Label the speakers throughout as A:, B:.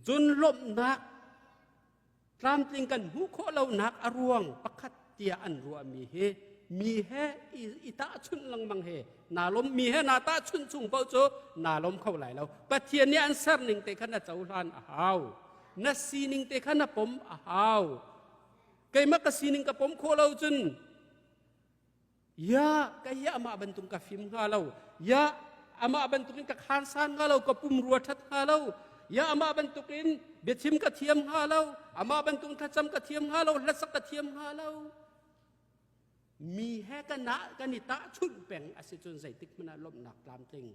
A: Cun lawmhnak tlamtling kan hmuh khawh lonak a ruang pakhat tiah an ruahmi hi mi he i tahchunh lengmang he naa lawm mi he naa tahchunh chung paoh cu naa lawm kho lai lo. Pathian nih an ser ning te kha na cohlan a hau. Na sining te kha na pom a hau. Keimah ka sining ka pom khawh lo cun Ya, ka hi amah bantuk ka fim hnga lo. Ya, amah bantukin ka khansan hnga lo, ka pumrua ṭhat hnga lo. Ya, amah bantukin biachim ka thiam hnga lo. Amah bantukin thlacam ka thiam hnga lo, hlasak ka thiam hnga lo. Mi he kan kan i tahchunh peng a si cun zeitik hmanh ah lawmhnak tlamtling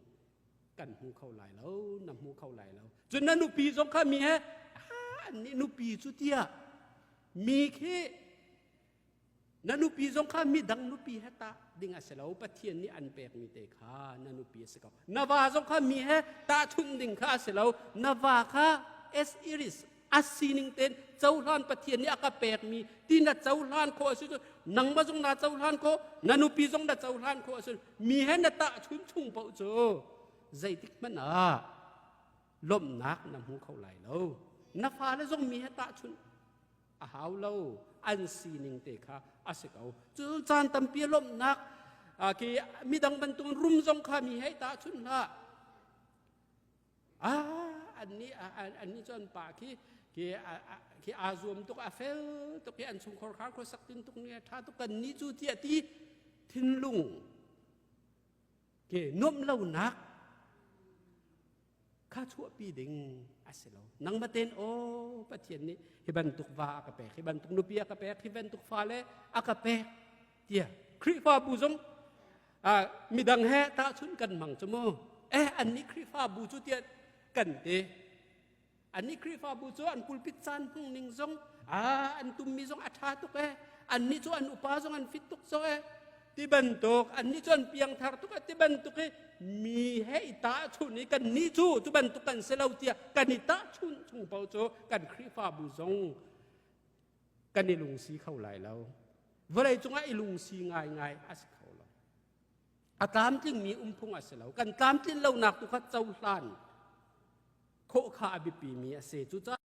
A: kan hmu kho lai lo, na hmu kho lai lo. Cun na nupi zong kha mi he ah, an nih nupi cu tiah mi khi Na nupi zong kha midang nupi he tah ding a si lo. Pathian nih an pekmi te kha na nupi a si ko. Na va zong kha mi he tahchunh ding kha a si lo. Na va kha as it is, a sining tein cohlan Pathian nih a ka pekmi ti na cohlan khawh a si cun nangmah zong na cohlan khawh, na nupi zong na cohlan khawh a si. Mi he na tahchunh chung paoh cu zeitik hmanh ah lawmhnak na hmu kho lai lo. Na fale zong mi he tahchunh a hau lo an sining te kha a si ko cu caan tampi lawmhnak khi midang bantuk rum zong kha mi hei tahchunh hlah ah annih annih cu an pa khi khi khi aa zuam tuk a fel tuk khi an chungkhar khar khuasak tin tuk ni tha tuk kan ni cu tiah ti thinlung ke nuamh lonak kha chuahpi ding a si lo. Nangmah tein aw Pathian nih hi bantuk va a ka pek, hi bantuk nupi a ka pek, hi bantuk fale a ka pek tiah Khrihfabu zong midang he tahchunh kan hmang cu mu. Eh annih Khrihfabu cu tiah kan ti. Annih Khrihfabu cu an pulpit caan hmang ning zong an tummi zong a ṭha tuk ee. Annih cu an upa zong an fit tuk zong ee. Ti bantuk annih cu an piangthar tuk ee ti bantuk i mi he i tahchunh i kannih cu cu bantuk kan si lo tiah kan i tahchunh chung paoh cu kan Khrihfabu zong kan i lungsi kho lai lo. Vawlei cungah i lungsi ngaingai a si kho lo. A tlamtlingmi umphung a si lo. Kan tlamtlin lonak tu kha cohlan khawh kha a biapimi a si. Cucaah